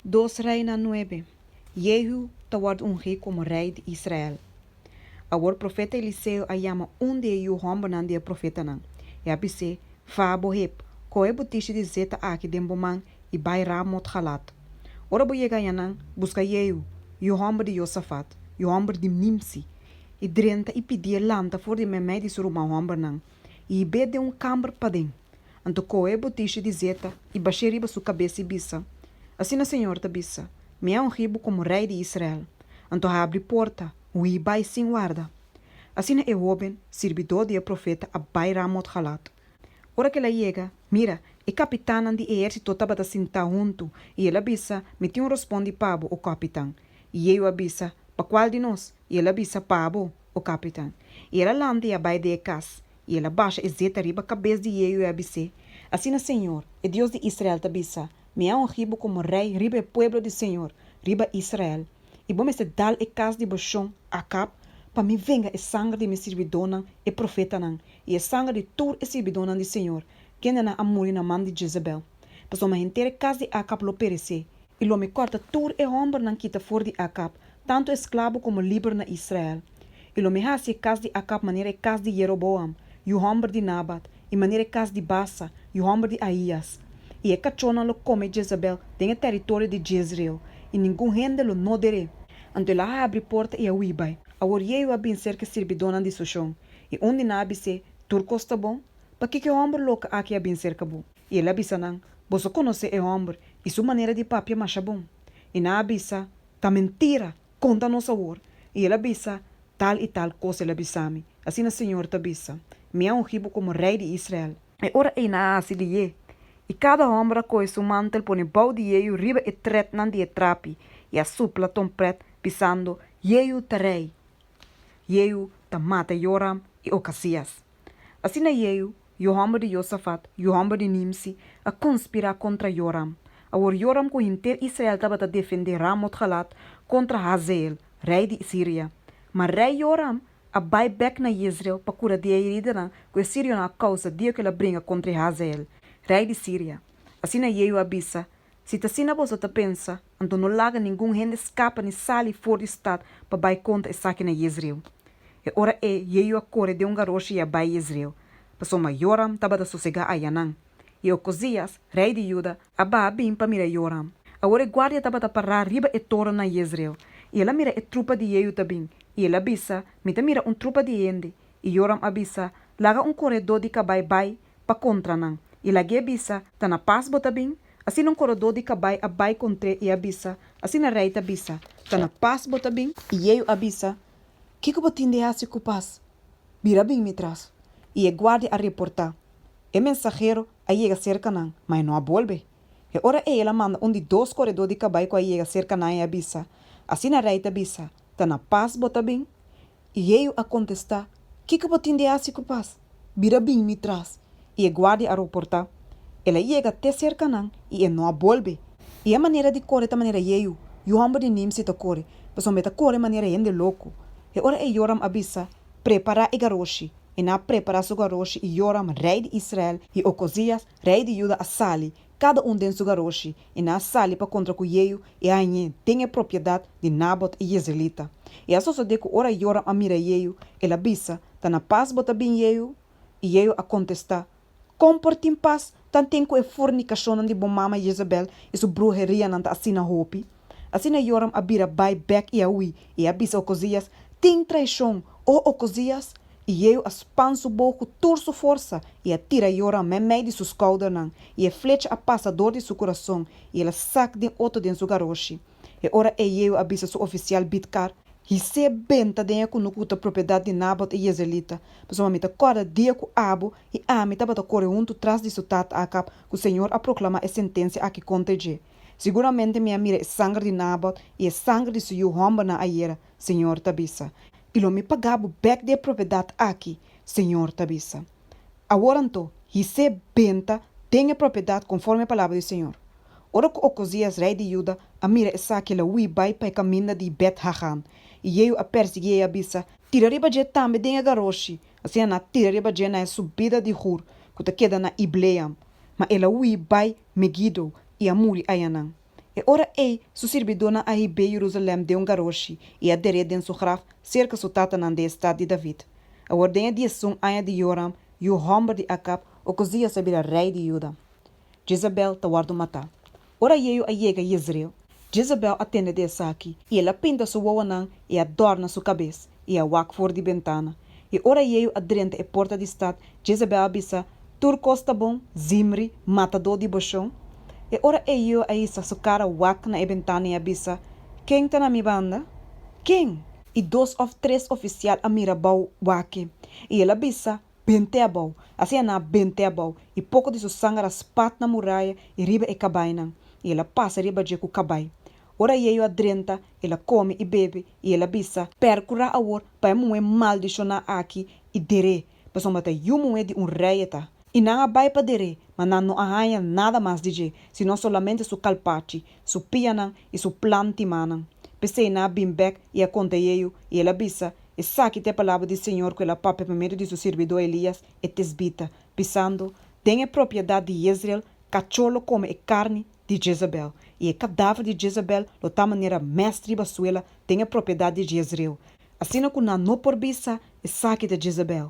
Dos Reinan nuebe, Jehu ta wòrdu ungí komo rei di Israel. Awor profeta Eliseo a yama un di e yu hòmbernan di e profetanan, i a bis'é, Faha bo hep, kohe e butishi di zeta aki den bo man i bai Ramot-Galad. Ora bo yega ayanan, buska Jehu, yu hòmber di Josafat, yu hòmber di Nimsi, i drenta i pidié lanta for di meimei di su ruman hòmbernan, i hib'é den un kamber paden. Anto kohe e butishi di zeta i bash'é riba su kabes i bisa, Asina señor ta bisa, Mi a ungí bo komo rei di Israel. Anto habri porta, hui bai sin warda. Asina e hóben, sirbidó di e profeta, a bai Ramot-Galad. Ora ku el a yega, mira, e kapitannan di ehérsito tabata sintá huntu, i el a bisa, Mi tin un rospondi pa bo, o kapitan. I Jehu a bisa, Pa kual di nos? I el a bisa, Pa bo, o kapitan. I el a lanta i a bai den e kas, i el a basha e zeta riba kabes di Jehu i a bis'é, Asina señor, e Dios di Israel, ta bisa, Mi a ungí bo komo rei riba e pueblo di señor, riba Israel, i bo mester dal e kas di bo shon, Akab, pa mi venga e sanger di mi sirbidónan, e profetanan, i e sanger di tur e sirbidónan di señor, kendenan a muri na man di Jezebel. Pasobra henter e kas di Akab lo peresé, i lo mi kòrta tur e hòmbernan kita for di Akab, tantu esklabo komo liber na Israel. I lo mi hasi e kas di Akab manera e kas di Jeroboam, yu hòmber di Nabat, i manera e kas di Basa, yu hòmber di Ahias. I e kachónan lo kome Jezabel den e teritorio di Jezreel, i ningun hende lo no der'é. Anto el a habri porta i a hui bai. Awor Jehu a bin serka e sirbidónan di su shon, i un di nan a bis'é, Tur kos ta bon? Pakiko e hòmber loko aki a bin serka bo? I el a bisa nan, Boso konosé e hòmber i su manera di papia masha bon. I nan a bisa, Ta mentira! Konta nos awor. I el a bisa, Tal i tal kos el a bisa mi. Asina señor ta bisa, Mi a ungí bo komo rei di Israel. E ora ei nan a hasi lihé, i kada hòmber a kohe su mantel pone bou di Jehu riba e trètnan di e trapi, i a supla tompèt, bisando, Jehu ta rei! Jehu ta mata Joram i Okasias. Asina Jehu, yu hòmber di Josafat, yu hòmber di Nimsi, a konspirá kontra Joram. Awor Joram ku henter Israel tabata defendé Ramot-Galad kontra Hazael, rei di Siria. Ma rei Joram a bai bèk na Jezreel pa kura di e heridanan ku e sirionan a kousa dia ku el a bringa kontra e Hazael, rei di Siria. Asina Jehu a bisa, Si ta asina boso ta pensa, anto no laga ningun hende skapa ni sali for di stat pa bai konta esaki na Jezreel. E ora ei Jehu a kore den un garoshi i a bai Jezreel, pasobra Joram tabata sosegá ayanan. I Okozias, rei di Juda, a baha bin pa mira Joram. Awor e guardia tabata pará riba e toren na Jezreel, i el a mira e trupa di Jehu ta bin, i el a bisa, Mi ta mira un trupa di hende. I Joram a bisa, Laga un koredó di kabai bai pa kontra nan. I lag'é bisa, Ta na pas bo ta bin? Asina un koredó di kabai a bai kontr'é i a bisa, Asina rei ta bisa, Ta na pas bo ta bin? I Jehu a bisa, Kiko bo tin di hasi ku pas? Bira bin mi tras. I e guardia a reportá, E mensahero a yega serka nan, ma e no a bolbe. E ora ei el a manda un di dos koredó di kabai ku a yega serka nan i a bisa, Asina rei ta bisa, Ta na pas bo ta bin? I Jehu a kontestá, Kiko bo tin di hasi ku pas? Bira bin mi tras. I e guardia a roportá, El a yega te serka nan i e no a bolbe. I e manera di kore ta manera Jehu, yu hòmber di Nimsi ta kore, pasobra e ta kore manera hende loko. E ora ei Joram a bisa, Prepará e garoshi. I nan a prepará su garoshi i Joram, rei di Israel, i Okozias, rei di Juda, a sali, kada un den su garoshi, i nan a sali pa kontra ku Jehu i a hañ'é den e propiedat di Nabot e jezreelita. I a sosodé ku ora Joram a mira Jehu, el a bisa, Ta na pas bo ta bin, Jehu? I Jehu a kontestá, Kon por tin pas tanten ku e fornikashonnan di bo mama Jezebel i su bruherianan ta asina hopi? Asina Joram a bira bai bèk i a hui, i a bisa Okozias, Tin traishon, o Okozias! I Jehu a span su bou ku tur su forsa i a tira Joram meimei di su skoudernan, i e flecha a pasa dor di su kurason, i el a sak den otro den su garoshi. E ora ei Jehu a bisa su ofisial Bidkar, His'é benta den e kunuku ku ta propiedat di Nabot e jezreelita, pasobra mi ta kòrda dia ku abo i ami tabata kore huntu tras di su tata Akab, ku señor a proklamá e sentensia aki kontra dje. Siguramente mi a mira e sanger di Nabot i e sanger di su yu hòmbernan ayera, señor ta bisa. I lo mi paga bo bèk di e propiedat aki, señor ta bisa. Awor anto, his'é benta den e propiedat konforme e palabra di señor. Ora ku Okozias, rei di Juda, a mira esaki, el a hui bai pa e kaminda di Bet-hagan. I Jehu a persiguié i a bisa, Tira riba dje tambe den e garoshi! Asina nan a tira riba dje na e subida di Gur, ku ta keda na Ibleam. Ma el a hui bai Megido i a muri ayanan. E ora ei su sirbidónan a hib'é Jerusalèm den un garoshi i a der'é den su graf serka su tatanan den e stat di David. Awor den e diesun aña di Joram, yu hòmber di Akab, Okozias a bira rei di Juda. Jezabel ta wòrdu matá. Ora Jehu a yega Jezreel, Jezabel a tende di esaki, i el a pinta su wowonan i a dòrna su kabes, i a wak for di bentana. I ora Jehu a drenta e porta di stat, Jezabel a bisa, Tur kos ta bon, Zimri, matadó di bo shon? E ora ei Jehu a hisa su kara wak na e bentana i a bisa, Ken ta na mi banda? Ken? I dos òf tres ofisial a mira abou wak e, i el a bisa, Bent'é abou! Asina nan a bent'é abou, i poko di su sanger a spat na muraya i riba e kabainan, i el a pasa riba dje ku kabai. Ora Jehu a drenta, el a kome i bebe, i el a bisa, Pèrkurá awor pa e muhé maldishoná aki i der'é, pasobra ta yu muhé di un rei e ta. I nan a bai pa der'é, ma nan no a haña nada mas di dje, sino solamente su kalpachi, su pianan i su plant'i mannan. P'esei nan a bin bèk i a konta Jehu, i el a bisa, Esaki ta e palabra di señor ku el a papia pa medio di su sirbidó Elías e tesbita, bisando, Den e propiedat di Jezreel kachó lo kome e karni di Jezabel, i e kadaver di Jezabel lo ta manera mèst riba suela den e propiedat di Jezreel, asina ku nan no por bisa, Esaki ta Jezabel.